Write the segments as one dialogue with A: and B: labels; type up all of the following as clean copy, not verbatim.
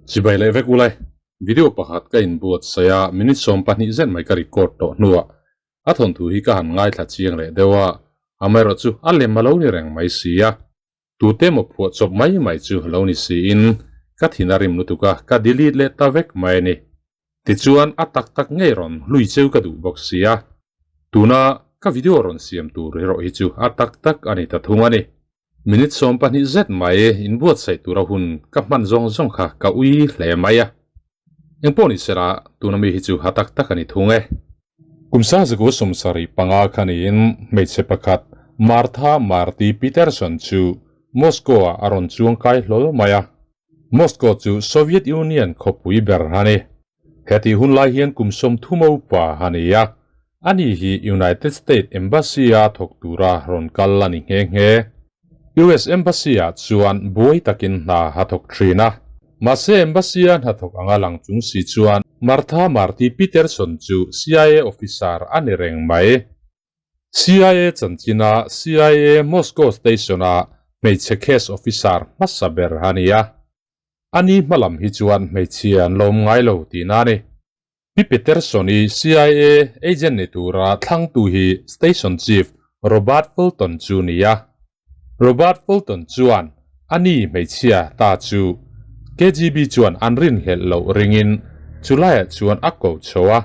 A: Chibai leh vek ulai, video pakhat ka inbuatsaih a, minute 12 zet mai ka record tawh hnuah a thawnthu hi ka han ngaithla chiang leh deuh a, amaherawhchu a lem a lo ni reng mai si a. Tute maw phuah chawp mai mai chu lo ni siin ka thin a rim lutuk a, ka delete leh ta vek mai a ni. Tichuan a tak tak ngei rawn hlui cheu ka duh bawk si a, tuna ka video rawn siam tur erawh hi chu a tak tak a ni ta thung a ni. Minute 12 zet mai inbuatsaih tura hun ka hman zawng zawng kha ka ui hle mai a. Engpawh ni sela tuna mi hi chu a tak tak a ni thung e. Kum sangzaku 75 kha niin hmeichhe pakhat Martha Marty Peterson chu Moscow-ah a rawn chuang kai hlawl mai a. Moscow chu Soviet Union khawpui ber a ni. Hetih hun lai hian kum 30 upa a ni a, ani hi United States Embassy-a thawk tura rawn kal a ni nghe nghe. US Embassy-ah chuan buai takin hna a thawk thin a. Mahse Embassy-a hnathawk anga lang chung si chuan Martha Marty Peterson chu CIA officer a ni reng mai. CIA chanchina CIA Moscow Station-a hmeichhe case officer hmasa ber a ni a. Ani hmalam hi chuan hmeichhia an lawm ngai lo tihna a ni. Pi Peterson-i CIA agent ni tura thlangtu hi Station Chief Robert Fulton chu ni a. Robert Fulton chuan ani hmeichhia ta chu KGB chuan an rinhlelh loh ringin chulaiah chuan a ko chho a.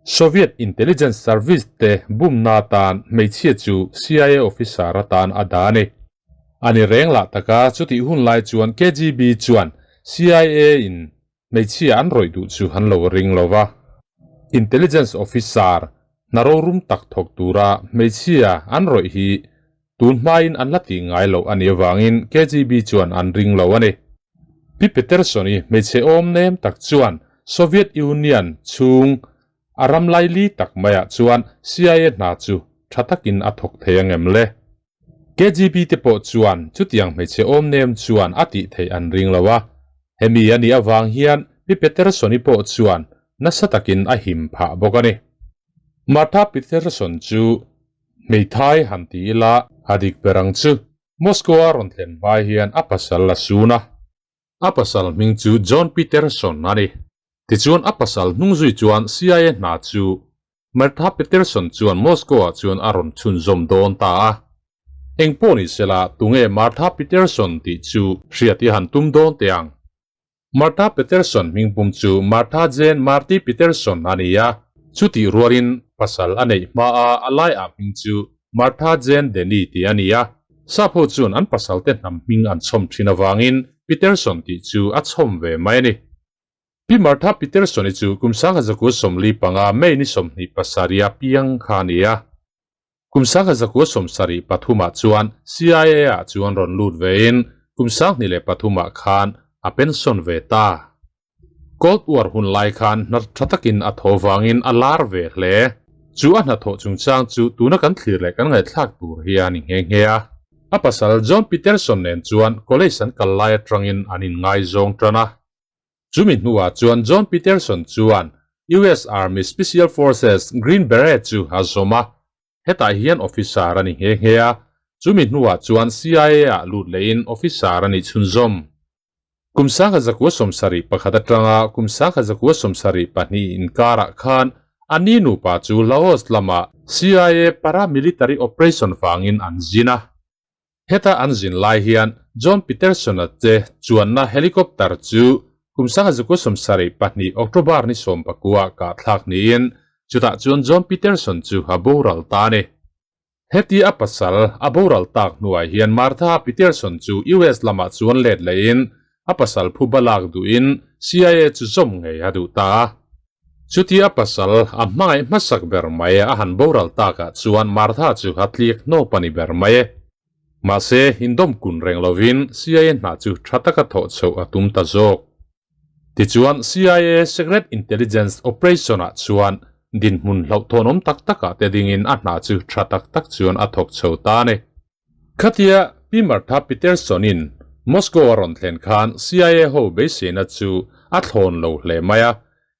A: Soviet Intelligence Service te bumna atan hmeichhia chu CIA officer atan a dah a ni. Ani reng lah taka chutih hun lai chuan KGB chuan CIA in Hmeichhia an rawih duh chu an lo ring lo va. Intelligence officer hna rorum tak thawk tura hmeichhia an rawih hi tun hmain an la tih ngai loh a nih avangin KGB chuan an ring lo a ni. Pi Peterson-i hmeichhe awm nem tak chuan Soviet Union chhung a ram laili tak maiah chuan CIA hna chu tha takin a thawk thei angem le? KGB te pawh chuan chutiang hmeichhe awm nem chuan a tih theih an ring lo a, hemi a nih avang hian Pi Peterson-i pawh chuan nasa takin a him phah bawk a ni. Martha Peterson chu hmeithai han ti ila a dik ber ang chu. Moscow-a rawn thlen hma hian a pasal a sun a. A pasal hming chu John Peterson a ni. Tichuan a pasal hnung zui chuan CIA hna chu Martha Peterson chuan Moscow-ah chuan a rawn chhunzawm dawn ta a. Eng pawh ni sela, tunge Martha Peterson tih chu hriat i han tum dawn teh ang. Martha Peterson hmingpum chu Martha Jane Marty Peterson a ni a, chutih rualin pasal a neih hmaa a laiah hming chu Martha Jane Denny tih a ni a. Sap ho chuan an pasalte hnam hming an chhawm thin avangin Peterson tih chu a chhawm ve mai a ni. Pi Martha Peterson-i chu kum 1945 May ni 27 a piang kha a ni a. Kum 1973 ah chuan CIA ah chuan rawn lut vein kum 2003 ah khan a pension ve ta. Cold War hun lai khan hna tha takin a thaw vangin a lar ve hle. Chu a hnathawh chungchang chu tuna kan thlir leh kan ngaihthlak tur hi a ni nghe nghe a. A pasal John Peterson nen chuan college an kal lai atangin an inngaizawng tan a. Chumi hnuah chuan John Peterson chuan US Army Special Forces Green Beret chu a zawm a, hetah hian officer a ni nghe nghe a, chumi hnuah chuan CIA ah lut lehin officer a nih chhunzawm. Kum 1971 atanga kum 1972 inkarah khan a ni nupa chu Laos lamah CIA paramilitary operation vangin an zin a. Heta an zin lai hian John Peterson-a te chuanna helicopter chu kum 1972 October ni 19 kah thlak niin chutah chuan John Peterson chu a boral ta a ni. Heti a pasal a boral tak hnuah hian Martha Peterson chu US lamah chuan let lehin a pasal phu balak duhin CIA chu zawm ngei a duh ta a. Chuti a pasal a hmangaih hmasak ber mai a han boral takah chuan Martha chu a tlik hnawp a ni ber mai e. Mahse, indawm kun reng lovin CIA hna chu tha taka thawh chhoh a tum ta zawk. Tichuan, CIA Secret Intelligence Operation-ah chuan dinhmun hlauhthawnawm tak takah te dingin a hna chu tha tak tak chuan a thawk chho ta a ni. Khatia Pi Martha Peterson-in Moscow a rawn thlen khan CIA ho beiseina chu a thlawn lo hle mai a,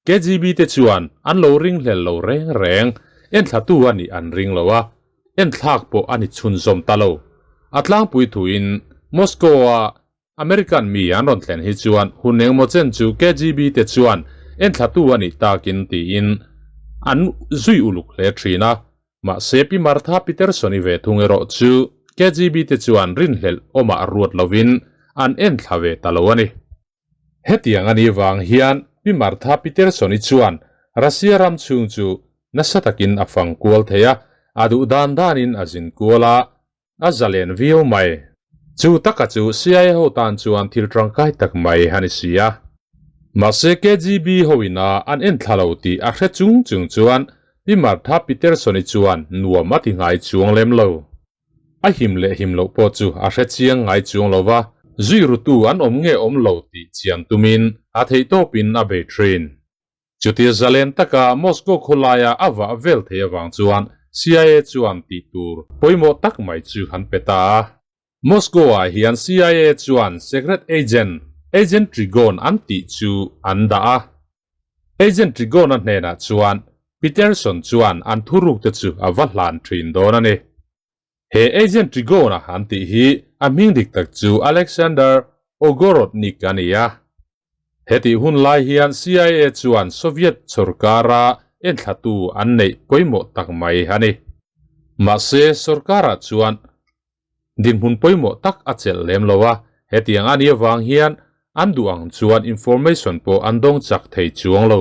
A: KGB te chuan an lo ringhlel lo reng reng, enthlatu a nih an ring lo a, enthlak pawh a ni chhunzawm ta lo. A tlangpui thuin Moscow-a. American mi an rawn thlen hi chuan hun engmaw chen chu KGB te chuan enthlatu a nih takin tiin an zui uluk hle thin a. Mahse Pi Martha Peterson-i ve thung erawh chu KGB te chuan rinhlelh awmah ruat lovin an enthla ve ta lo a ni. Hetiang a nih vang hian Pi Martha Peterson-i chuan Russia ram chhung chu nasa takin a fang kual thei a, a duh dan danin a zin kual a, a zalen viau mai. Chu taka chu CIA ho tan chuan thil tangkai tak mai a ni si a. Mahse KGB hoin a an enthla lo tih a hre chung chung chuan Pi Martha Peterson-i chuan nuam a ti ngai chuang lem lo. A him leh him loh pawh chu a hre chiang ngai chuang lo va, zui rutu an awm nge awm lo tih chian tumin a theihtawpin a bei thin. Chutia zalen taka Moscow khawlaia a vah vel thei avang chuan CIA chuan tih tur pawimawh tak mai chu an pe ta a. Moscow-ah hian CIA chuan secret agent, Agent Trigon an tih chu an dah a. Agent Trigon-a hnenah chuan Peterson chuan an thurukte chu a va hlan thin dawn a ni. He Agent Trigon-a an tih hi a hming dik tak chu Alexander Ogorodnik a ni a. Hetih hun lai hian CIA chuan Soviet sawrkara enthlatu an neih pawimawh tak mai a ni. Mahse, sawrkarah chuan dinhmun pawimawh tak a chelh lem lo a, hetiang a nih avang hian an duh ang chuan information pawh an dawng chak thei chuang lo.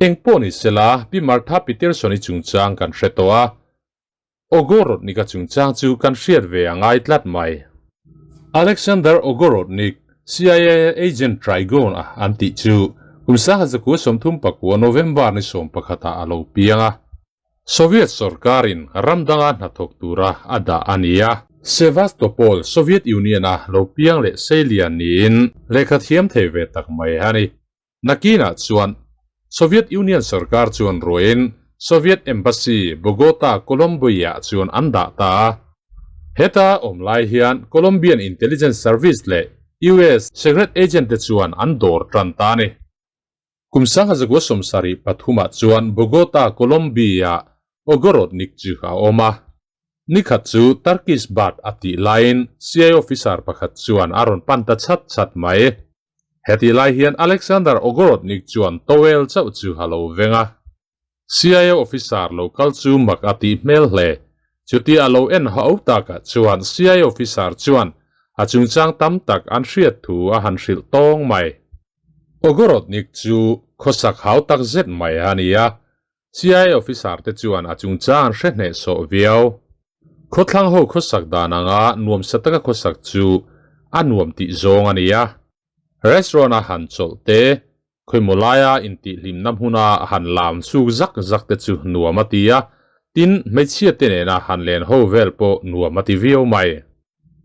A: Eng pawh ni sela, Pi Martha Peterson-i chungchang kan hre tawh a, Ogorodnik-a chungchang chu kan hriat ve a ngai tlat mai. Alexander Ogorodnik, CIA agent Trigon-a an tih chu kum 1939 November ni 11 ah a lo piang a. Soviet sorkarin ram danga hnathawk tura a dah a ni a. Sevastopol, Soviet Union-a lo piang leh seilian niin lehkha thiam thei ve tak mai a ni. Nakinah chuan Soviet Union sorkar chuan ruaiin Soviet Embassy Bogota, Colombia-ah chuan an dah ta a. Heta awm lai hian Colombian Intelligence Service leh US Secret Agent te chuan an dawr tan ta a ni. Kum 1973 ah chuan Bogota, Colombia-ah Ogorodnik chu a awm a. Nikhat chu Turkish Bath a tih laiin CIA officer pakhat chuan a rawn pan ta chat chat mai. Hetih lai hian Alexander Ogorodnik chuan towel chauh chu a lo veng a. CIA officer lo kal chu mak a tih hmel hle. Chutia a lo en hauh takah chuan CIA officer chuan a chungchang tam tak an hriat thu a han hrilh tawng mai. Ogorodnik chu khawsak hau tak zet mai a ni a, CIA officer te chuan a chungchang an hre hnehsawh viau. Khawthlang ho khawsak dan anga nuamsa taka khawsak chu a nuam tih zawng a ni a. Restaurant a han chawlh te, khawimaw laia intihhlimna hmuna han lam chuk zak zak te chu nuam a ti a, tin hmeichhia te nena han len ho vel pawh nuam a ti viau mai.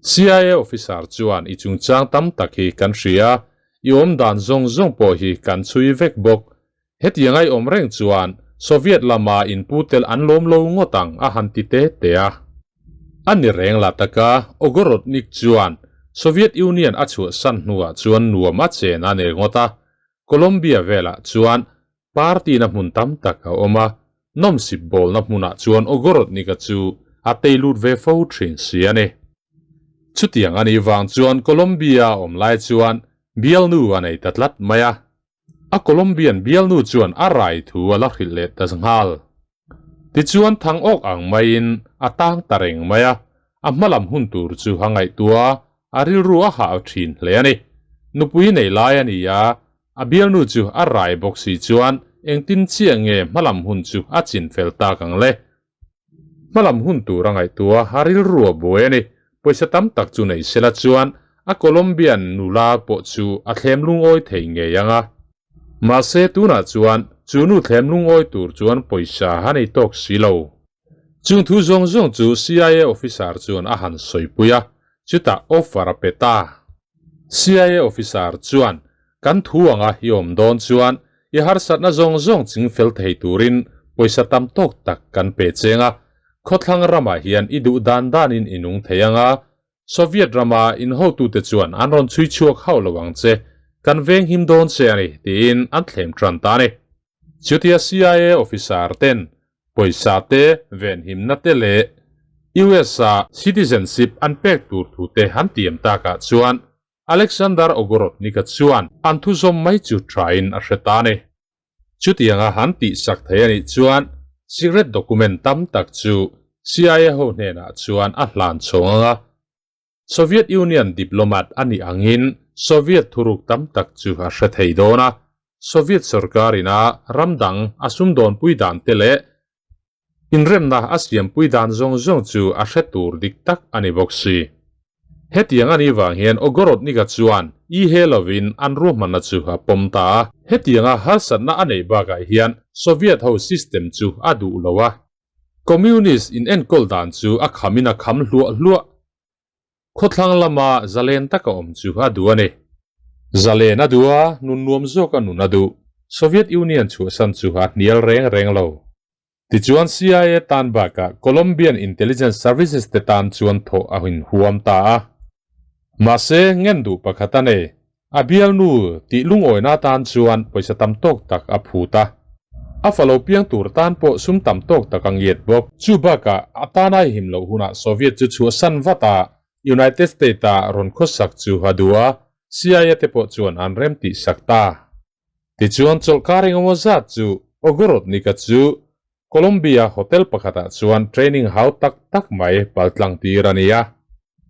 A: CIA officer chuan i chungchang tam tak hi kan hria, i awmdan zawng zawng pawh hi kan chhui vek bawk. Hetiang ai awm reng chuan Soviet lama inpu tel an lawm lo ngawt ang a han ti te te a. A ni reng la taka Ogorodnik chuan Soviet Union a chhuahsan hnuah chuan nuam a chen a nei ngawt a. Colombia velah chuan party na hmun tam tak a awm a, nawmsip bawlna hmunah chuan Ogorodnik-a chu a tei lut ve fo thin si a ni. Chutiang a nih vang chuan Colombia a awm lai chuan bialnu a nei ta tlat mai a. A Colombian bialnu chuan a rai thu a la hrilh leh ta nghal. Tichuan thang awk ang maiin a tang ta reng mai a, a hmalam hun tur chu a ngaihtuah a, a rilru a hah thin hle a ni. Nupui nei lai a ni a, a bialnu chu a rai bawk si chuan engtin chiah nge hmalam hun chu a chin fel tak ang le? Hmalam hun tur a ngaihtuah a rilru a buai a ni. Pawisa tam tak chu nei sela chuan a Colombian nula pawh chu a thlem lungawi thei ngei ang a. Mahse tunah chuan chu nu thlem lungawi tur chuan pawisa a nei tawk si lo. Chung thu zawng zawng chu CIA officer chuan a han sawipui a, chutah offer a pe ta. CIA officer chuan Kan thu anga i awm dawn chuan i harsatna zawng zawng ching fel thei turin pawisa tam tawk tak kan pe cheng a, khawthlang ramah hian i duh dan danin i nung thei ang a, Soviet rama in hotute chuan an rawn chhui chhuak hauh lo ang che, kan veng him dawn che a ni, tiin an thlem tan ta a ni. Chutia CIA officer ten pawisa te, venhimna te leh US-a citizenship an pek tur thu te an tiam takah chuan. Alexander Ogorodnik-a chuan an thu zawm mai chu thain a hre ta a ni. Chutianga han tihsak thei a nih chuan secret document tam tak chu CIA ho hnenah chuan a hlan chhawng ang a, Soviet Union diplomat a nih angin Soviet thuruk tam tak chu a hre thei dawn a, Soviet sorkar ina ram dang a sumdawnpui dan te leh inremna a siampui dan zawng zawng chu a hre tur dik tak a ni bawk si. Hetiang a nih vang hian Ogorodnik-a chuan i he lovin an ruahmanna chu a pawm ta a. Hetianga harsatna a neih bakah hian Soviet ho system chu a duh lo a. Communist in enkawl dan chu a khamin a kham hluah hluah. Khawthlang lama zalen taka awm chu a duh a ni. Zalen a duh a, nun nuam zawk a nun a duh. Soviet Union chhuahsan chu a hnial reng reng lo. Tichuan CIA tan bakah Colombian Intelligence Services te tan chuan thawh a inhuam ta a. Mahse, ngen duh pakhat a nei. A bialnu tih lungawina tan chuan pawisa tam tawk tak a phut a. A falo piang tur tan pawh sum tam tawk tak a ngiat bawk. Chu bakah a tana him loh hunah Soviet chu chhuahsan vat a, United State-a rawn khawsak chu a duh a, CIA te pawh chuan an rem tihsak ta. Tichuan chawlhkar engemaw zat chu Ogorodnik-a chu Columbia hotel pakhatah chuan training hau tak tak mai paltlang tir a ni a.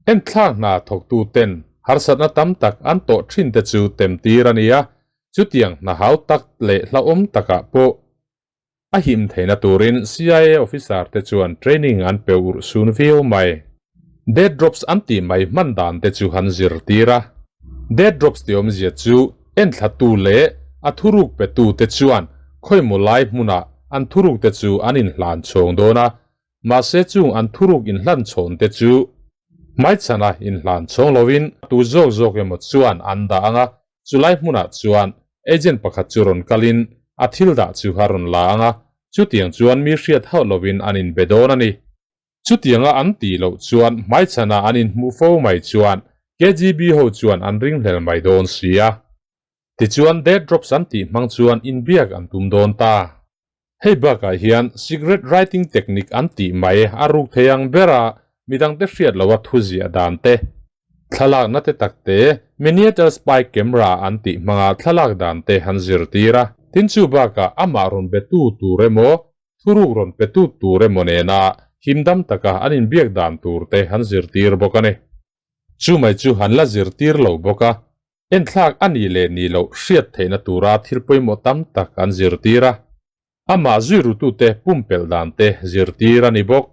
A: Enthlak hna thawktuten harsatna tam tak an tawh thin te chu tem tir a ni a, chutiang hna hau tak leh hlauhawm takah pawh A him theihna turin CIA officer te chuan training an pe urh sun viau mai. Dead drops an tih mai hman dan te chu han zirtir a. Dead drops tih awmzia chu enthlatu leh a thuruk petu te chuan khawimaw lai hmunah an thuruk te chu an inhlan chhawng dawn a, mahse chung an thuruk inhlan chhawn te chu hmaichhana inhlan chhawng lovin tu zawk zawk emaw chuan an dah ang a, Chulai hmunah chuan agent pakhat chu rawn kalin a thil dah chu a rawn la ang a, chutiang chuan mi hriat hauh lovin an inbe dawn a ni. Chutianga an tih loh chuan hmaichhana an inhmuh fo mai chuan KGB ho chuan an ringhlel mai dawn si a. Tichuan dead drops an tih hmang chuan inbiak an tum dawn ta. Hei bakah hian secret writing technique an tih mai a ruk thei ang ber a, midangte hriat loha thu ziah dan te, thlalakna te tak te, miniature spy camera an tih hmanga thlalak dan te han zirtir a. Tin chu bakah amah rawn betu tur emaw, thuruk rawn petu tur emaw nena himdam taka an inbiak dan tur te han zirtir bawk a ni. Chu mai chu han la zirtir lo bawk a, Enthlak a nih leh nih loh hriat theihna tura thil pawimawh tam tak an zirtir a, amah zui rutute pumpelh dan te zirtir a ni bawk.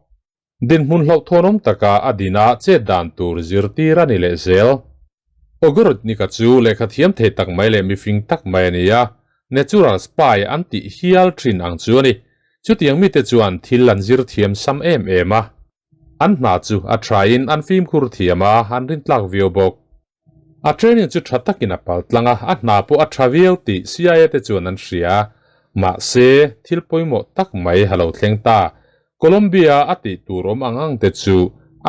A: Dinhmun hlauhthawnawm taka a dina chet dan tur zirtir a ni leh zel. Ogorodnik-a chu lehkha thiam thei tak mai leh mifing tak mai a ni a, natural spy an tih hial thin ang chu a ni. Chutiang mite chuan thil an zir thiam sam em em a. An hna chu a thain an fimkhur thiam a, an rintlak viau bawk. A training chu tha takin a pal tlang a, a hna pawh a tha viau tih CIA te chuan an hria. Mahse, thil pawimawh tak mai a lo thleng ta. Colombia a tih tur awm ang ang te chu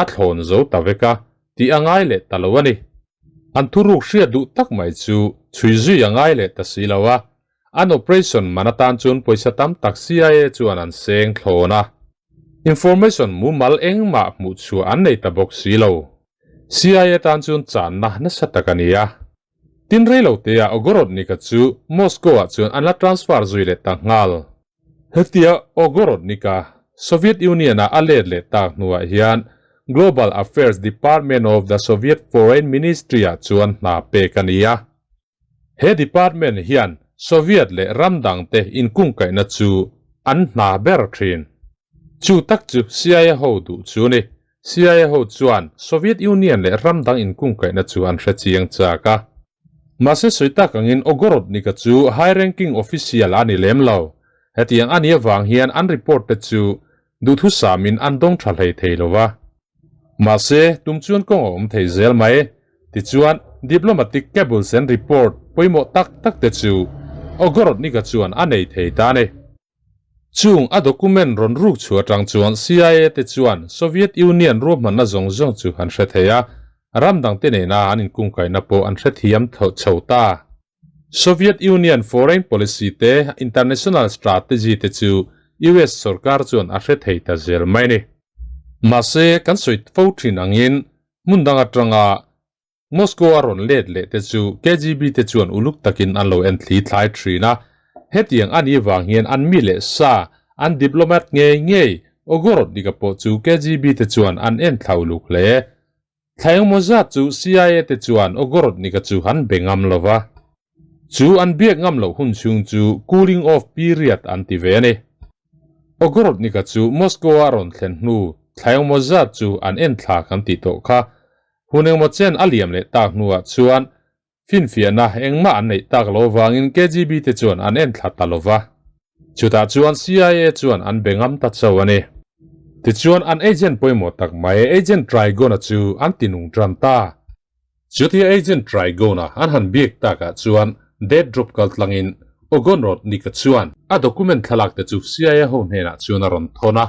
A: a thlawn zo ta vek a, tih a ngai leh ta lo a ni. An thuruk hriat duh tak mai chu chhui zui a ngai leh ta si lo a, An operation man atan chuan pawisa tam tak CIA chuan an seng thlawn a. Information mumal engmah hmuh chhuah an nei ta bawk si lo. CIA tan chuan channa nasa tak a ni a. Tin rei lo teah Ogorodnik-a chu Moscow-ah chuan an la transfer zui leh ta nghal. Hetia Ogorodnik-a Soviet Union-a a let leh tak hnuah hian Global Affairs Department of the Soviet Foreign Ministry-ah chuan hna pek a ni a. He department hian Soviet leh ram dangte inkungkaihna chu an hna ber thin. Chu tak chu CIA ho duh chu ni. CIA ho chuan Soviet Union leh ram dang inkungkaihna chu an hre chiang chak a. Mahse sawi tak angin Ogorodnik-a chu high ranking official a ni lem lo. Hetiang a nih avang hian an report te chu duhthusamin an dawng tha hlei thei lo va. Mahse, tum chuan kawng a awm thei zel mai. Tichuan, diplomatic cables and report pawimawh tak tak te chu Ogorodnik-a chuan a nei thei ta a ni. Chung a document rawn ruk chhuah atang chuan CIA te chuan Soviet Union ruahmanna zawng zawng chu an hre thei a, ram dangte nena an inkungkaihna pawh an hrethiam chho ta. Soviet Union foreign policy te international strategy te chu US sorkar chuan a hre thei ta zel mai a ni. Mahse, kan sawi fo thin angin hmun dang atanga Moscow a rawn let leh te chu KGB te chuan uluk takin an lo en thli thlai thin a. Hetiang a nih vang hian an mi leh sa, an diplomat ngei ngei Ogorodnik-a pawh chu KGB te chuan an en thla uluk hle. Thla engmaw zat chu CIA te chuan Ogorodnik-a chu an be ngam lo va. Chu an biak ngam loh hun chhung chu cooling off period an ti ve a ni. Ogorodnik-a chu Moscow-a rawn thlen hnu thla engmaw zat chu an en thla kan tih tawh kha. Hun engmaw chen a liam leh tak hnuah chuan Finfiahna engmah an neih tak lo vangin KGB te chuan an en thla ta lo va. Chutah chuan CIA chuan an be ngam ta cho a ni. Tichuan an agent pawimawh tak mai Agent Trigona chu an ti nung tan ta. Chutia Agent Trigona an han biak takah chuan dead drop kal tlangin Ogonrod Nika chuan a document thlalak te chu CIA ho hnenah chuan a rawn thawn a.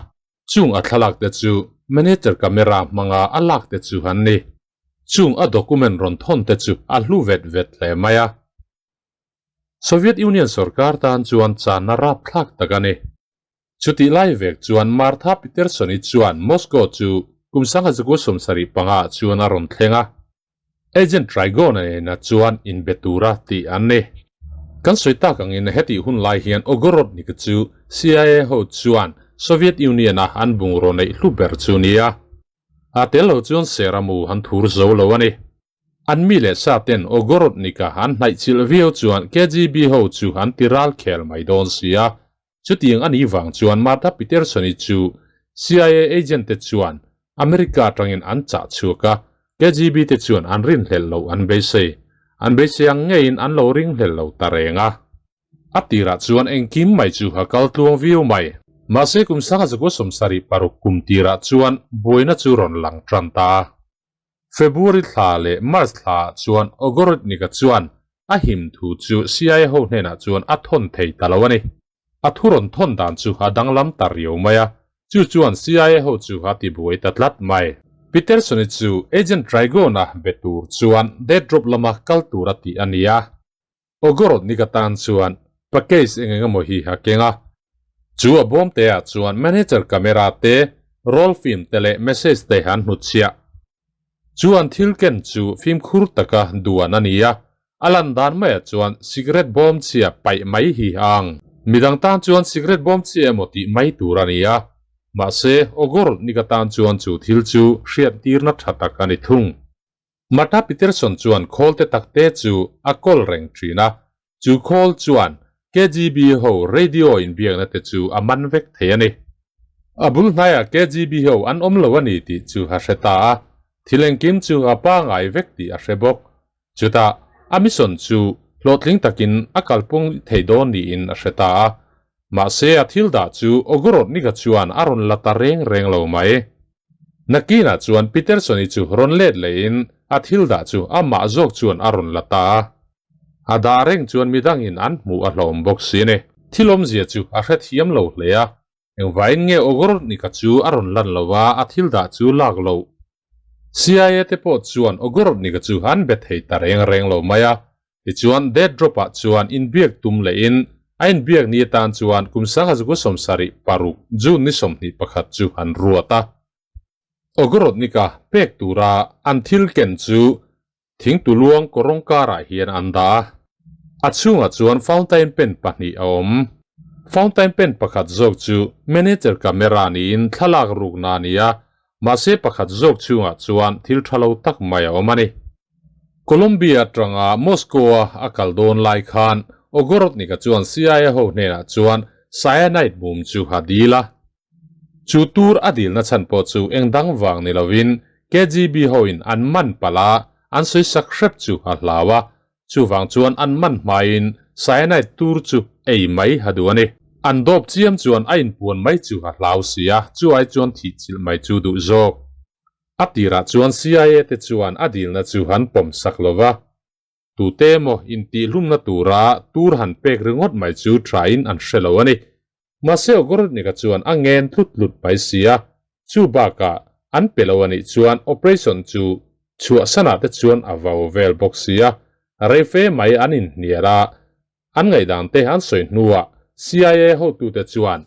A: Chung a thlalak te chu manager camera hmanga a lak te chu an ni. Chung a document rawn thawn te chu a hlu vet vet hle mai a. Soviet Union sorkar tan chuan channa rapthlak tak a ni. Chutih lai vek chuan Martha Peterson-i chuan Moscow chu kum 1975 ah chuan a rawn thleng a. Agent Trigona nena chuan inbe tura tih an ni. Kan sawi tak angin hetih hun lai hian Ogorodnik chu CIA ho chuan Soviet Union-a an bungraw neih hlu ber chu nia. A tel lo chuan Seramu han thur zo lo a ni. An mi leh sa ten Ogorodnik-a an hnaih chilh viau chuan KGB ho chu an ti ral khel mai dawn si a. Chutiang a nih vang chuan Martha Peterson-i chu CIA agent te chuan America atangin an chah chhuak a, KGB te chuan an rinhlelh loh an beisei. An beisei ang ngeiin an lo ringhlel lo ta reng a. A tirah chuan engkim mai chu a kal tluang viau mai. Mahse kum sanga zakua 76 kum tirah chuan buaina chu rawn lang tan ta a. February thla leh March thla ah chuan Ogorodnik-a chuan a him thu chu CIA ho hnenah chuan a thawn thei ta lo a ni. A thu rawn thawn dan chu a danglam ta riau mai a, chu chuan CIA ho chu a ti buai ta tlat mai. Peterson-i chu Agent Trigona be tur chuan dead drop lama kal tur a tih a ni a. Ogorodnik atan chuan package eng eng emaw hi a keng a. Chu a bawm te ah chuan manager camera te, roll film te leh message te an hnutchhiah. Chu an thil ken chu fimkhur taka duan a ni a, a lan dan maiah chuan cigarette bawm chhia paih mai hi a ang. Midang tan chuan cigarette bawm chhia emaw tih mai tur a ni a, mahse Ogorodnik atan chuan chu thil chu hriattirna tha tak a ni thung. Martha Peterson chuan khawl te tak te chu a kawl reng thin a, chu khawl chuan KGB ho radio inbiakna te chu a man vek thei a ni. A bul hnaiah KGB ho an awm lo a ni tih chu a hre ta a, thil engkim chu a pangai vek tih a hre bawk. Chutah a mission chu hlawhtling takin a kalpung thei dawn niin a hre ta a, mahse a thil dah chu Ogorodnik-a chuan a rawn la ta reng reng lo mai. Nakinah chuan Peterson-i chu rawn let lehin a thil dah chu amah zawk chuan a rawn la ta a. A dah reng chuan midangin an hmuh a hlawm bawk si a ni. Thil awmzia chu a hrethiam lo hle a, engvain nge Ogorodnik-a chu a rawn lan lo a, a thil dah chu lak loh. CIA te pawh chuan Ogorodnik-a chu an be thei ta reng reng lo mai a, Tichuan, dead drop-ah chuan inbiak tum lehin a inbiak ni atan chuan kum 1976 June ni 21 chu an ruat a. Ogorodnik-a pek tura an thil ken chu thingtuluang kawrawng karah hian an dah a. A chhungah chuan fountain pen pahnih a awm. Fountain pen pakhat zawk chu manager camera niin thlalak rukna a ni a, mahse pakhat zawk chhungah chuan thil tha lo tak mai a awm a ni. Colombia atanga Moscow-a a kal dawn lai khan Ogorodnik-a chuan CIA ho hnenah chuan cyanide mum chu a dil a. Chu tur a dilna chhan pawh chu eng dang vang ni lovin KGB hoin an man palh a, an sawi sak hrep chu a hlau a, chuvang chuan an man hmain cyanide tur chu ei mai a duh a ni. An dawp chiam chuan a inpuan mai chu a hlau si a, chu ai chuan thihchilh mai chu duh zawk. A tirah chuan CIA te chuan a dilna chu han pawm sak lo va, tute emaw intihhlumna tura tur han pek ringawt mai chu thain an hre lo a ni. Mahse Ogorodnik-a chuan a ngen tlut tlut mai si a, chu bakah an pe lo a nih chuan operation chu chhuahsanah te chuan a vau vel bawk si a, reife mai an inhnial a, An ngaihdan te an sawi hnuah CIA hotute chuan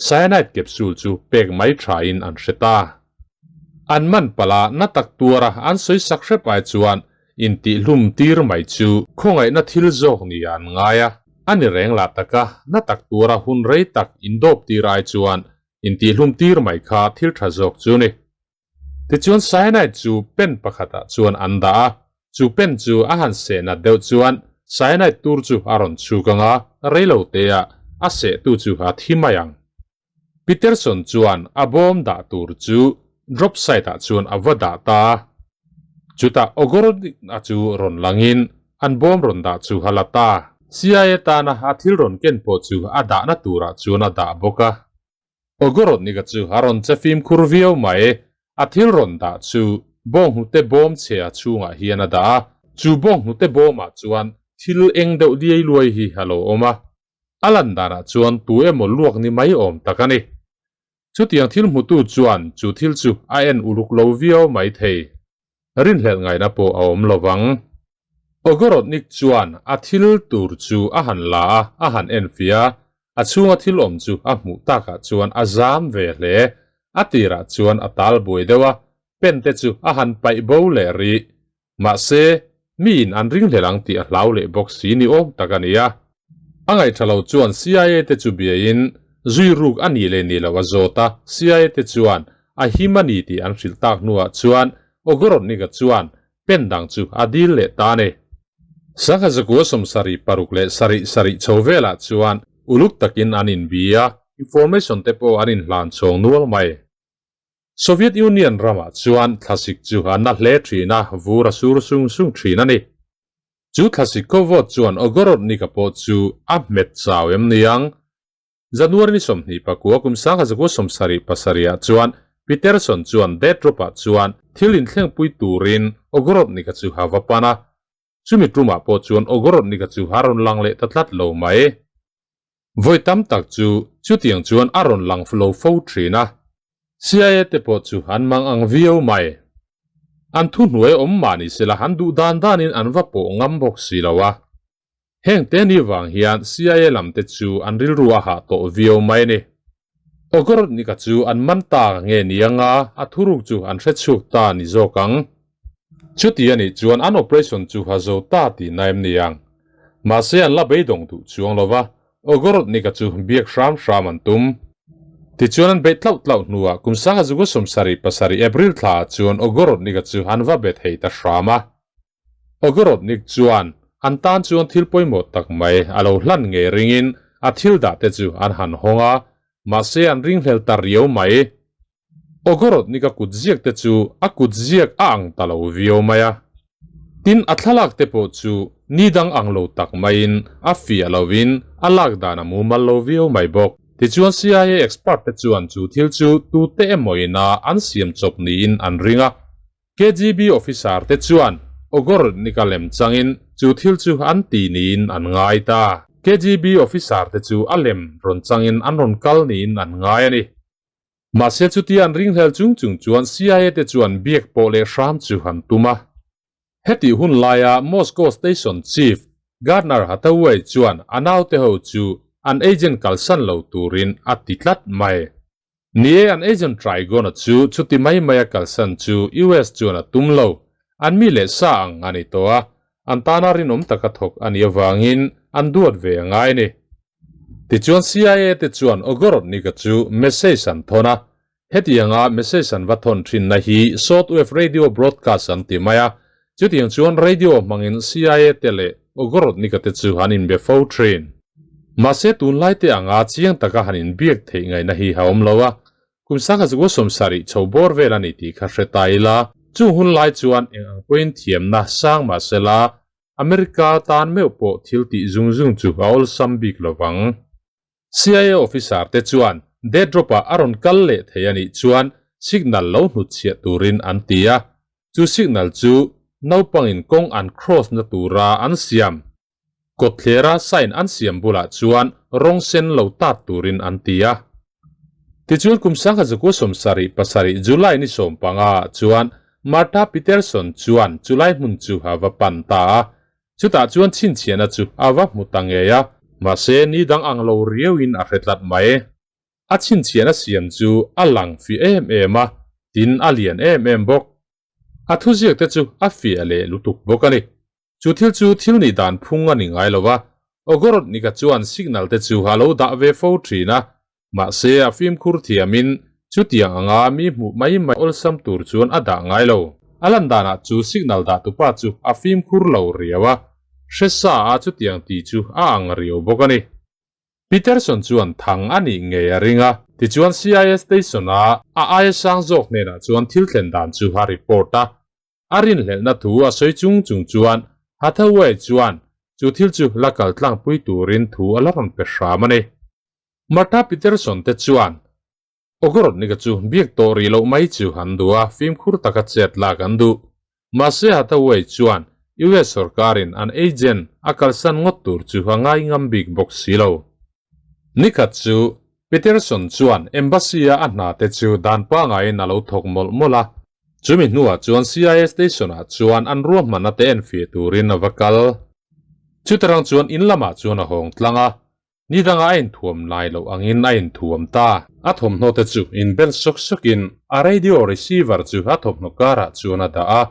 A: cyanide capsule chu pek mai thain an hre ta. An man palh a, na tak tuara an sawi sak hrep ai chuan intihhlum tir mai chu khawngaihna thil zawk nia an ngai a. A ni reng lah taka na tak tura hun rei tak indawp tir ai chuan intihhlum tir mai kha thil tha zawk chu ni. Tichuan cyanide chu pen pakhatah chuan an dah a, chu pen chu a han seh nat deuh chuan cyanide tur chu a rawn chhuk ang a, reilo teah a sehtu chu a thi mai ang. Peterson chuan a bawm dah tur chu drop site ah chuan a va dah ta a, chutah Ogorod-a chu rawn langin an bawm rawn dah chu a la ta. CIA tana a thil rawn ken pawh chu a dahna turah chuan a dah bawk a. Ogorodnik-a chu a rawn che fimkhur viau mai. A thil rawn dah chu bawnghnute bawm chhe a chhungah hian a dah a, chu bawnghnute bawmah chuan thil eng deuh liai luai hi a lo awm a. A lan danah chuan tu emaw luak ni mai awm tak a ni. Chutiang thil hmutu chuan chu thil chu a en uluk lo viau mai thei. Rinhlelh ngaihna pawh a awm lo vang. Ogorodnik chuan a thil tur chu a han la a, a han en fiah a, a chhunga thil awm chu a hmuh takah chuan a zam ve hle. A tirah chuan a tal buai deuh a, pen te chu a han paih bo leh rih. Mahse, miin an ringhlel ang tih a hlau leh bawk si ni awm tak a ni a. A ngaihṭha lo chuan CIA te chu biain zui ruk a nih leh nih loh a zawt a, CIA te chuan a him a ni tih an hrilh tak hnuah chuan Ogorodnik-a chuan pen dang chu a dil leh ta a ni. Sangha zakua sawmsarih paruk leh sarih sarih chho velah chuan uluk takin an inbi a, information te pawh an inhlan chhawng nual mai. Soviet Union ramah chuan thlasik chu a na hle thin a, vur a sur sung sung thin a ni. Chu thlasik ko vawt chuan Ogorodnik-a pawh chu a hmet chau em ni ang? January ni 24 kum 1977 ah chuan Peterson chuan Death Drop-ah chuan thil inthlengpui turin Ogorodnik-a chu a va pan a. Chumi tumah pawh chuan Ogorodnik-a chu a rawn lang leh ta tlat lo mai. Vawi tam tak chu chutiang chuan a rawn lang lo fo thin a, CIA te pawh chu an mang ang viau mai. An thuhnuai awm mah ni sela an duh dan danin an va pawh ngam bawk si lo a. Heng te ni vang hian CIA lam te chu an rilru a hah tawh viau mai a ni. Ogorodnik-a chu an man ta nge ni anga a thuruk chu an hre chhuak ta ni zawk ang. Chuti a nih chuan an operation chu ha zo ta tih na em ni ang. Mahse an la beidawng duh chuang lo va, Ogorodnik-a chu biak hram hram an tum. Tichuan an beih tlauh tlauh hnuah kum 1977 April thlaah chuan Ogorodnik-a chu an va be thei ta hram a. Ogorodnik chuan an tan chuan thil pawimawh tak mai a lo hlan ngei ringin a thil dah te chu an han hawng a, mahse an ringhlel ta riau mai. Ogorodnik a kut ziak te chu a kut ziak a ang ta lo viau mai a. Tin a thlalak te pawh chu ni dang ang lo tak maiin a fiah lovin a lak dan a mumal lo viau mai bawk. Tichuan CIA expert te chuan chu thil chu tute emaw ina an siam chawp niin an ring a. KGB officer te chuan Ogorodnik-a lem changin chu thil chu an ti niin an ngai ta. KGB officer te chu a lem rawn changin an rawn kal niin an ngai a ni. Mahse chutia an ringhlel chung chung chuan CIA te chuan biak pawh leh hram chu an tum a. Hetih hun laia Moscow Station Chief Gardner Hathaway chuan a naute ho chu an agent kalsan lo turin a ti tlat mai. Ni e, an agent Trigona chu chuti mai maia kalsan chu US chuan a tum lo. An mi leh sa ang a ni tawh a, an tana rinawm taka thawk a nih avangin an duat ve a ngai a ni. Tichuan CIA te chuan Ogorodnik-a chu message an thawn a, hetianga message an va thawn thinna hi shortwave radio broadcast an ti mai a, chutiang chuan radio hmangin CIA te leh Ogorodnik-a te chu an inbe fo thin. Mahse tunlai te anga chiang taka han inbiak theih ngaihna hi a awm lo a, kum sangha chu sawmsarih chho bawr vel a ni tih kha hre ta ila, chung hun lai chuan eng ang pawhin thiamna sang mahsela America tan meuh pawh thil tih zung zung chu a awlsam bik lo vang. CIA officer te chuan dead drop-ah a rawn kal leh thei a nih chuan signal lo hnutchhiah turin an ti a, chu signal chu naupangin kawng an cross na tura an siam. Kawtthlera sign an siam bulah chuan rawng sen lo tat turin an ti a. Tichuan kum 1977 July ni 15 ah chuan Martha Peterson chuan chulai hmun chu a va pan ta a. Chutah chuan chhinchhiahna chu a va hmu ta ngei a, mahse ni dang ang lo riauin a hre tlat mai. A chhinchhiahna siam chu a lang fi em em a, tin a lian em em bawk. A thuziak te chu a fiah leh lutuk bawk a ni. Chu thil chu thil nih dan phung a ni ngai lo va, Ogorodnik-a chuan signal te chu a lo dah ve fo thin a, mahse a fimkhur thiamin chutiang anga mi hmuh mai mai awlsam tur chuan a dah ngai lo. A lan danah chu signal dah tupa chu a fimkhur lo riau a, hre sa a chutiang tih chu a ang riau bawk a ni. Peterson chuan thang a nih ngei a ring a, tichuan CIA station-a a aia sang zawk hnenah chuan thil thlen dan chu a report a. A rinhlelhna thu a sawi chung chung chuan Hathaway chuan chu thil chu la kal tlangpui turin thu a la rawn pe hram a ni. Martha Peterson te chuan Ogorodnik-a chu biak tawh rih loh mai chu an duh a, fimkhur taka chet lak an duh. Mahse Hathaway chuan US sorkarin an agent a kalsan ngawt tur chu a ngai ngam bik bawk si lo. Nikhat chu Peterson chuan Embassy-a a hna te chu dan pangaiin a lo thawk mawlh mawlh a. Chumi hnuah chuan CIA station-ah chuan an ruahmanna te enfiah turin a va kal. Chutarang chuan in lamah chuan a hawng tlang a, Ni danga a inthuam lai loh angin a inthuam ta. A thawmhnaw te chu inbel sawk sawkin a radio receiver chu a thawmhnaw karah chuan a dah a,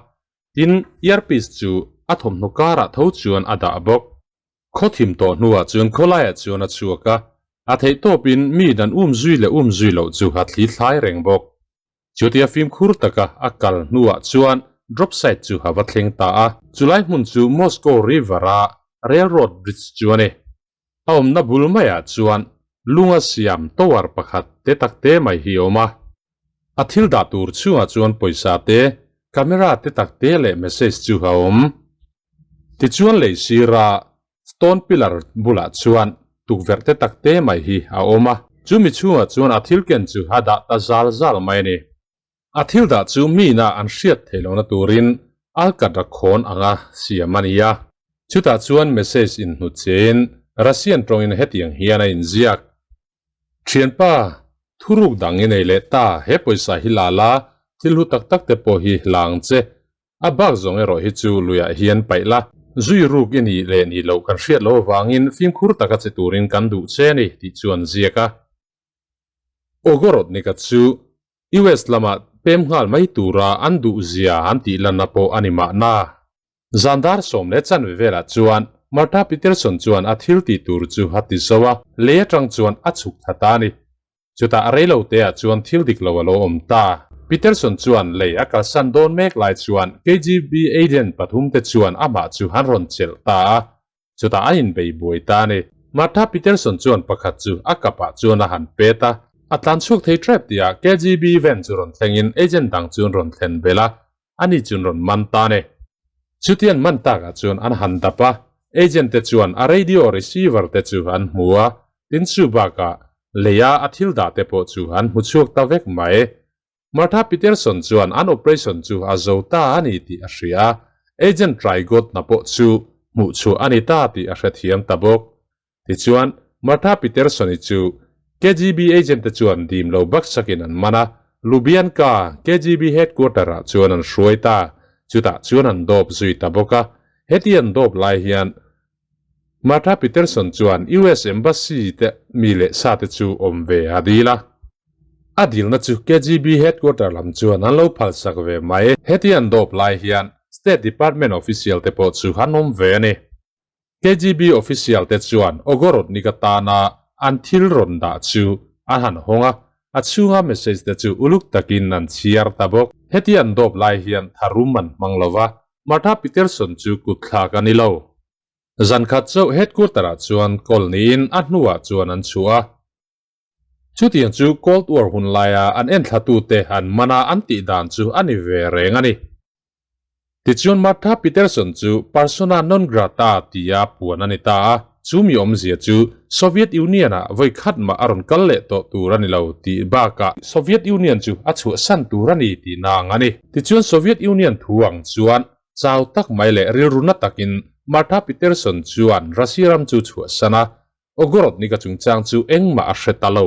A: tin earpiece chu a thawmhnaw karah tho chuan a dah bawk. Khaw thim tawh hnuah chuan khawlaiah chuan a chhuak a, a theih tawpin mi dan um zui leh um zui loh chu a thli thlai reng bawk. Chutia fimkhur taka a kal hnuah chuan drop site chu a va thleng ta a, chulai hmun chu Moscow River-a railroad bridge chu a ni. A awmna bul maiah chuan lunga siam tower pakhat te tak te mai hi a awm a. A thil dah tur chhungah chuan pawisa te, camera te tak te leh message chu a awm. Tichuan lei sira stone pillar bulah chuan tukverh te tak te mai hi a awm a. Chumi chhungah chuan a thil ken chu a dah ta zal zal mai a ni. A thil dah chu miin-a an hriat theih lohna turin Alkatra khawn anga siam a ni a. Chutah chuan message inhnut chein Russian tawngin hetiang hian a inziak, Thianpa, thuruk dang i nei leh ta, he pawisa hi la la, thil hlu tak tak te pawh hi la ang che. A bak zawng erawh hi chu luiah hian paih la, zui ruk i nih leh nih loh kan hriat loh avangin fimkhur taka che turin kan duh che a ni, tih chu an ziak a. Ogorodnik-a chu US lamah pem nghal mai tura an duh zia an tih lanna pawh a ni mahna. Zan dar 10 chanve velah chuan Martha Peterson chuan a thil tih tur chu a ti zo a, lei atang chuan a chhuk thla ta a ni. Chutah rei lo teah chuan thil dik lo a lo awm ta. Peterson chuan lei a kalsan dawn mek lai chuan KGB agent pathum te chuan amah chu an rawn chelh ta a, Chutah a inbei buai ta a ni. Martha Peterson chuan pakhat chu a kapah chuan a han pet a. A tlan chhuak thei tep tihah KGB van chu rawn thlengin agent dang chu an rawn thlen belh a, ani chu an rawn man ta a ni. Chutian man takah chuan an han dap a, agent te chuan a radio receiver te chu an hmu a, tin chu bakah leia a thil dah te pawh chu an hmu chhuak ta vek mai. Martha Peterson chuan an operation chu a zo ta a ni tih a hria a, Agent Traigot hna pawh chu hmuh chhuah a ni ta tih a hrethiam ta bawk. Tichuan, Martha Peterson-i chu KGB agent te chuan dim lo baksakin an man a, Lubyanka KGB headquarter-ah chuan an hruai ta. Chutah chuan an dawp zui ta bawk a. Heti an dawp lai hian Martha Peterson chuan US Embassy te mi leh sa te chu awm ve a dil a. A dilna chu KGB headquarter lam chuan an lo phalsak ve mai. Heti an dawp lai hian State Department official te pawh chu an awm ve a ni. KGB official te chuan Ogorodnik atana an thil rawn dah chu an han hawng a, a chhunga message te chu uluk takin an chhiar ta bawk. Heti an dawp lai hian tharum an hmang lo va, Martha Peterson chu kut thlak a ni lo. Zan khat chauh headquarter-ah chuan call niin a hnuah chuan an chhuah a. Chutiang chu Cold War hun laia an enthlatute an man a an tih dan chu a ni ve reng a ni. Tichuan Martha Peterson chu persona non grata tia puan a ni ta a. Chu mi awmzia chu Soviet Union-ah vawi khat mah a rawn kal leh tawh tur a ni lo tih bakah Soviet Union chu a chhuahsan tur a ni tihna ang a ni. Tichuan Soviet Union thu ang chuan chau tak mai leh rilru na takin Martha Peterson chuan Russia ram chu chhuahsan a, Ogorodnik-a chungchang chu engmah a hre ta lo.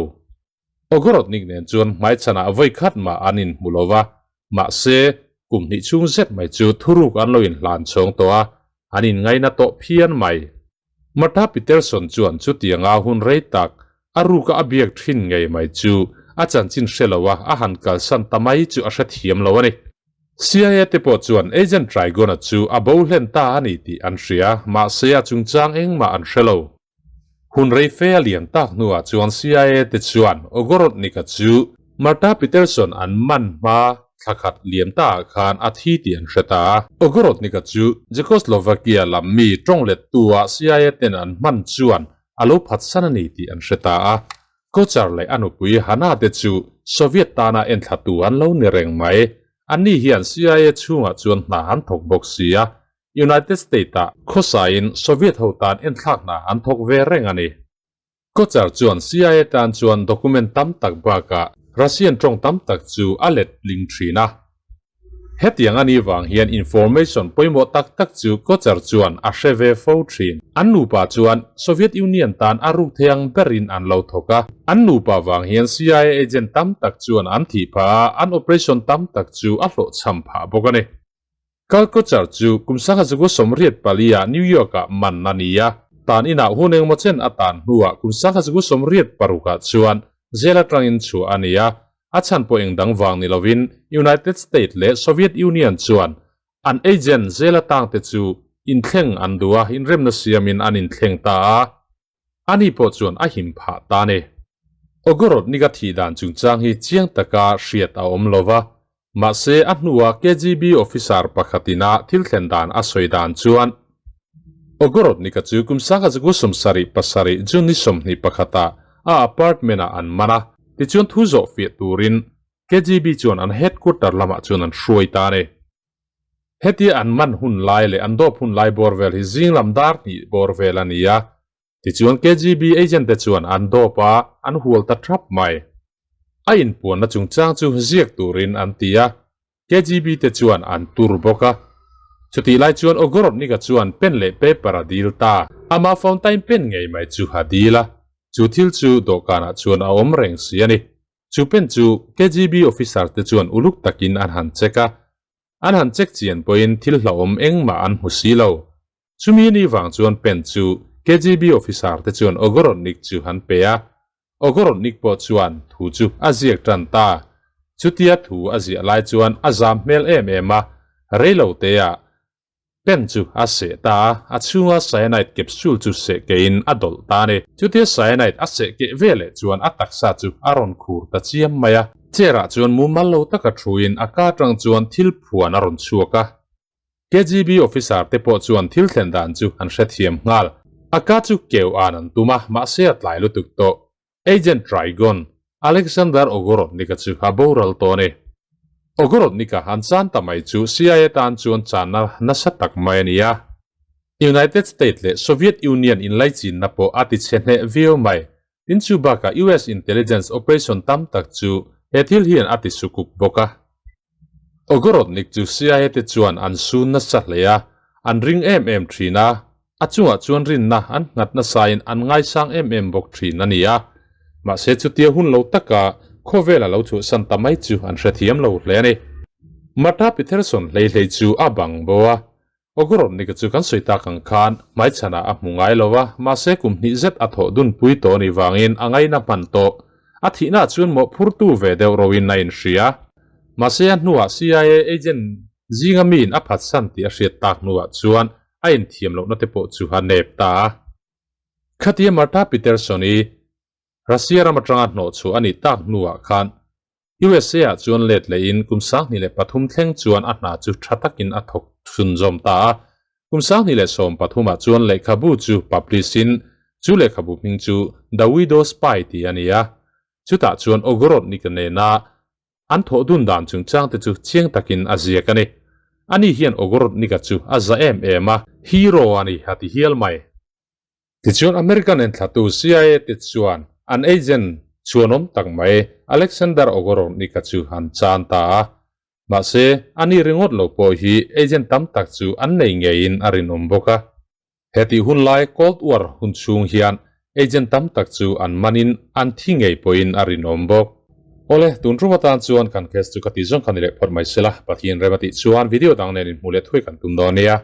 A: Ogorodnik nen chuan hmaichhanah vawi khat mah an inhmu lo va, mahse kum hnih chhung zet mai chu thuruk an lo inhlan chhawng tawh a, an inngaina tawh phian mai. Martha Peterson chuan chutianga hun rei tak a ruka a biak thin ngei mai chu a chanchin hre lo a, a han kalsan ta mai chu a hrethiam lo a ni. CIA te pawh chuan Agent Trigon-a chu a bo hlen ta a ni tih an hria, mahse a chungchang engmah an hre lo. Hun rei fe a lian tak hnuah chuan CIA te chuan Ogorodnik-a chu Martha Peterson an man hma thla khat liam taah khan a thi tih an hre ta a. Ogorodnik-a chu Czechoslovakia lam mi tawng lettu-ah CIA ten an hman chuan a lo phatsan a ni tih an hre ta a. Kochar leh a nupui Hana te chu Soviet tana enthlatu an lo ni reng mai. Anni hian CIA chhungah chuan hna an thawk bawk si a, United States-ah khawsain Soviet ho tan enthlak hna an thawk ve reng a ni. Kochar chuan CIA tan chuan document tam tak bakah Russian tawng tam tak chu a let ling thin a. Hetiang a nih vang hian information pawimawh tak tak chu Kochar chuan a hre ve fo thin. An nupa chuan Soviet Union tan a ruk thei ang berin an lo thawk a. An nupa vang hian CIA agent tam tak chuan an thih phah a, an operation tam tak chu a hlawhchham phah bawk a ni. Karl Kochar chu kum sangha zaku 84 ah New York ah man a ni a, tan inah hun engmaw chen a tan hnuah kum sangha zaku 86 ah chuan jail atangin chhuah a ni a, A chhan pawh eng dang vang ni lovin United States leh Soviet Union chuan an agent zel atangte chu inthleng an duh a, inremna siamin an inthleng ta a, ani pawh chuan a him phah ta a ni. Ogorodnik a thih dan chungchang hi chiang taka hriat a awm lo va, mahse a hnua KGB officer pakhatin a thil thlen dan a sawi dan chuan Ogorodnik-a chu kum sangha zaku 77 June ni 21 ah a apartment-ah an man a, tichuan thu zawh fiah turin KGB chuan an headquarter lamah chuan an hruai ta a ni. Hetia an man hun lai leh an dawp hun lai bawr vel hi zing lam dar hnih bawr vel a ni a, tichuan KGB agent te chuan an dawp a, an hual ta thap mai. A inpuanna chungchang chu ziak turin an ti a, KGB te chuan an tur bawk a. Chutih lai chuan Ogorodnik-a chuan pen leh paper a dil ta. Ama fountain pen ngei mai chu a dil a, chu thil chu dawhkanah chuan a awm reng si a ni. Chu pen chu KGB officer te chuan uluk takin an han check a, an han check chian pawhin thil hlauhawm engmah an hmu si lo. Chumi ni vang chuan pen chu KGB officer te chuan Ogorodnik chu an pe a, Ogorodnik pawh chuan thu chu a ziak tan ta. Chutia thu a ziah lai chuan a zam hmel em em a, reilo teah pen chu a seh ta a, a chhunga cyanide capsule chu seh kehin a dawlh ta a ni. Chutia cyanide a seh keh veleh chuan a taksa chu a rawn khur ta chiam mai a. Chair ah chuan mumal lo taka thuin a ka atang chuan thil phuan a rawn chhuak a. KGB officer te pawh chuan thil thlen dan chu an hrethiam nghal. A ka chu keu an an tum a, mahse a tlai lutuk tawh. Agent Trigon, Alexander Ogorodnik-a chu a boral tawh a ni. Ogorodnik-a an chan ta mai chu CIA tan chuan channa nasa tak mai a ni a. United States leh Soviet Union inlaichinna pawh a tichhe hneh viau mai. Tin chu bakah US intelligence operation tam tak chu he thil hian a ti sukuk bawk a. Ogorodnik chu CIA te chuan an sun nasa hle a, an ring em em thin a, a chungah chuan rinna an nghat nasain an ngaisang em em bawk thin a ni a. Mahse chutia hun lo taka khawvel a lo chhuahsan ta mai chu an hrethiam lo hle a ni. Martha Peterson hlei hlei chu a bang bo a, Ogorodnik-a chu kan sawi tak ang khan hmaichhanah a hmu ngai lo a, mahse kum hnih zet a thawh dunpui tawh a nih vangin a ngaina hman tawh. A thihnaah chuan mawhphurtu ve deuh roin a inhria. Mahse a hnuah CIA agent zinga miin a phatsan tih a hriat tak hnuah chuan a inthiam lohna te pawh chu a nep ta a. Khatia Martha Peterson-i Russia ram atanga hnawhchhuah a nih tak hnuah khan USA ah chuan let lehin kum 2003 thleng chuan a hna chu tha takin a thawk chhunzawm ta a. Kum 2013 ah chuan lehkhabu chu publish in chu lehkhabu hming chu The Widow Spy tih a ni a. Chutah chuan Ogorodnik nena an thawh dun dan chungchang te chu chiang takin a ziak a ni. Ani hian Ogorodnik-a chu a za em em a, hero a ni a ti hial mai. Tichuan American enthlatu CIA te chuan an agent chhuanawm tak mai Alexander Ogorodnik-a chu an chan ta a. Mahse, ani ringawt lo pawh hi agent tam tak chu an nei ngeiin a rinawm bawk a. He tih hun lai Cold War hun chhung hian agent tam tak chu an manin an thi ngei pawhin a rinawm bawk. Awle, tun rum atan chuan kan case chu ka tih zawng kha ni leh phawt mai sela, Pathian rem a tih chuan video dang nen inhmuh leh thuai kan tum dawn nia.